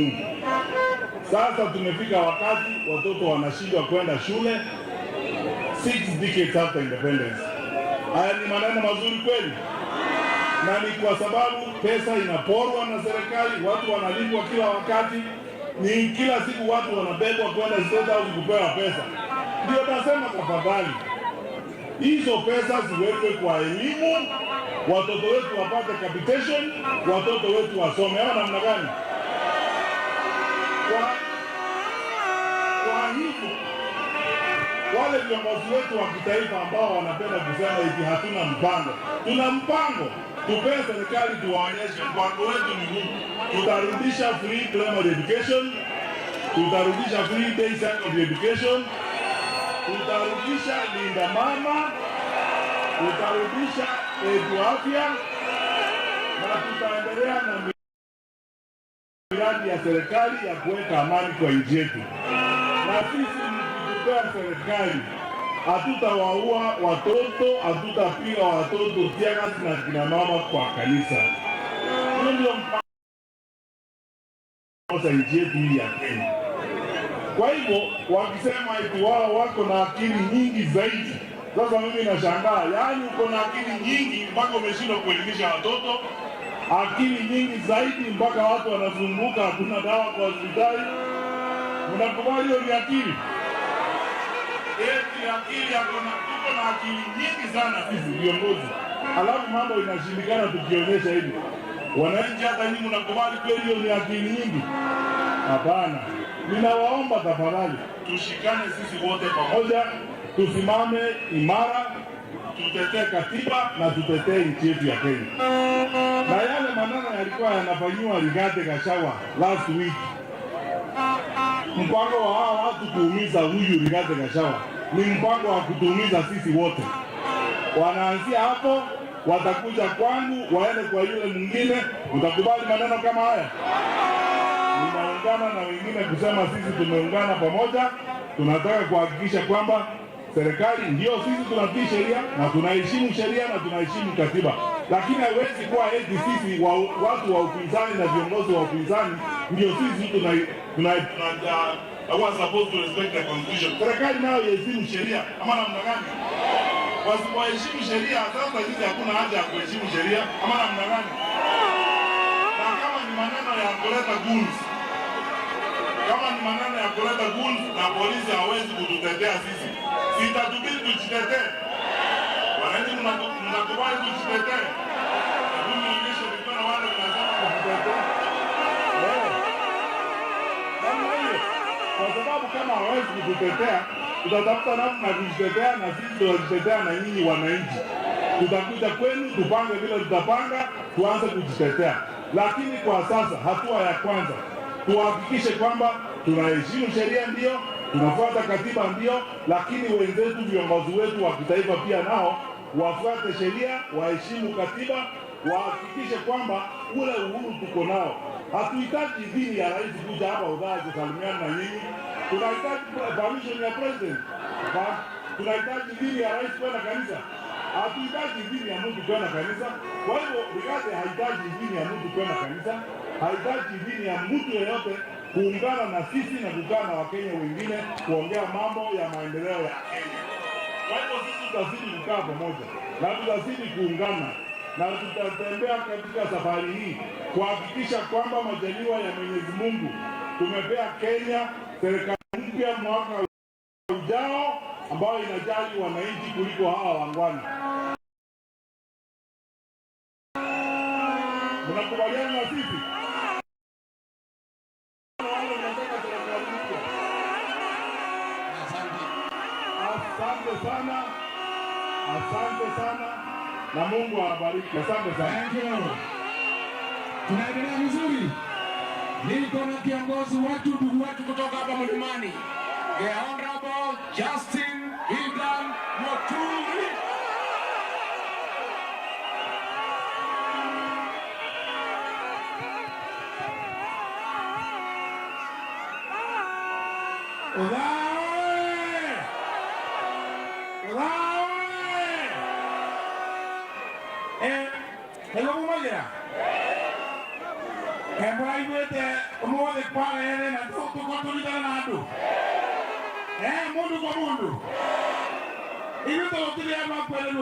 Mungu. Sasa tumefika wakati watoto wanashindwa kwenda shule 6 decades after independence. Haya ni maneno mazuri kweli? Na ni kwa sababu pesa inaporwa na serikali, watu wanalipwa kila wakati, ni kila siku watu wanabebwa kwenda State House kupewa pesa. Ndio nasema tafadhali, hizo pesa ziwekwe kwa elimu, watoto wetu wapate capitation, watoto wetu wasome, ama namna gani? Kwa hivyo wale viongozi wetu wa kitaifa ambao wanapenda kusema hivi hatuna mpango, tuna mpango. Tupee serikali tuwaonyeshe mpango wetu ni huu. Tutarudisha free primary education, tutarudisha free day secondary education, tutarudisha Linda Mama, tutarudisha Edu Afya na tutaendelea na miradi ya serikali ya kuweka amani kwa nchi yetu. Na sisi mkitupea serikali, hatutawaua watoto, hatutapiga watoto teargas na kina mama kwa kanisa. Hiyo ndio mpango wa nchi yetu hii ya Kenya. Kwa hivyo wakisema eti wao wako na akili nyingi zaidi, sasa mimi nashangaa, yaani uko na akili nyingi mpaka umeshindwa kuelimisha watoto, akili nyingi zaidi mpaka watu wanazunguka, hakuna dawa kwa hospitali. Mnakubali hiyo ni akili? Eti akili tuko na akili nyingi sana sisi viongozi, alafu mambo inashindikana tukionyesha hivi. Wananchi, hata nyinyi mnakubali kweli hiyo ni akili nyingi? Hapana. Ninawaomba tafadhali, tushikane sisi wote pamoja, tusimame imara, tutetee katiba na tutetee nchi yetu ya Kenya. Na yale maneno yalikuwa yanafanyiwa Rigathi Gachagua last week, mpango wa hawa watu kuumiza huyu Rigathi Gachagua ni mpango wa kutuumiza sisi wote. Wanaanzia hapo, watakuja kwangu, waende kwa yule mwingine. Utakubali maneno kama haya? Ninaungana na wengine kusema sisi tumeungana pamoja, tunataka kuhakikisha kwamba serikali, ndio sisi tunatii sheria na tunaheshimu sheria na tunaheshimu katiba, lakini haiwezi kuwa eti sisi watu wa upinzani na viongozi wa upinzani ndio sisi tuna are supposed to respect the constitution. Serikali nayo iheshimu sheria ama namna gani? Wasipoheshimu sheria, sasa sisi hakuna haja ya kuheshimu sheria ama namna gani? Na kama ni maneno ya kuleta goons, kama ni maneno ya kuleta goons na polisi hawezi kututetea sisi, si itatubidi tujitetee. Wananchi, mnakubali tujitetee? Hebu nionyeshe mikono wale mnasema kujitetea. Eh. Namna hiyo, kwa sababu kama hawezi kututetea, tutatafuta namna ya kujitetea, na sisi tutajitetea na nyinyi wananchi. Tutakuja kwenu tupange vile tutapanga, tuanze kujitetea. Lakini kwa sasa, hatua ya kwanza tuhakikishe kwamba tunaheshimu sheria, ndio tunafuata katiba, ndio, lakini wenzetu viongozi wetu wa kitaifa pia nao wafuate sheria, waheshimu katiba, wahakikishe kwamba ule uhuru tuko nao. Hatuhitaji idhini ya rais kuja hapa Othaya kusalimiana na nyinyi. Tunahitaji permission ya president. Tunahitaji idhini ya rais kwenda kanisa. Hatuhitaji idhini ya mtu kwenda kanisa. Kwa hivyo Rigathi hahitaji idhini ya mtu kwenda kanisa, hahitaji idhini ya mtu yeyote kuungana na sisi na kukaa na Wakenya wengine kuongea mambo ya maendeleo ya Kenya. Kwa hivyo sisi tutazidi kukaa pamoja na tutazidi kuungana na tutatembea katika safari hii kuhakikisha kwamba majaliwa ya Mwenyezi Mungu tumepea Kenya serikali mpya mwaka ujao ambayo inajali wananchi kuliko hawa wangwana. Mnakubaliana na sisi? Wale mnataka serikali mpya. Asante. Asante sana, asante sana, na Mungu awabariki. Asante sana. Thank you. Tunaendelea vizuri. Niko na kiongozi wetu, ndugu wetu kutoka hapa Mlimani, the Honorable Justin Idan Muturi. Othaya! Othaya! Hello, Mumaya. Nĩmũraiguĩte ũmũthĩ kwarere na tũnyitane na andũ mundu kwa mundu. Ithuĩ tũgũtirĩ andũ a kwenderio.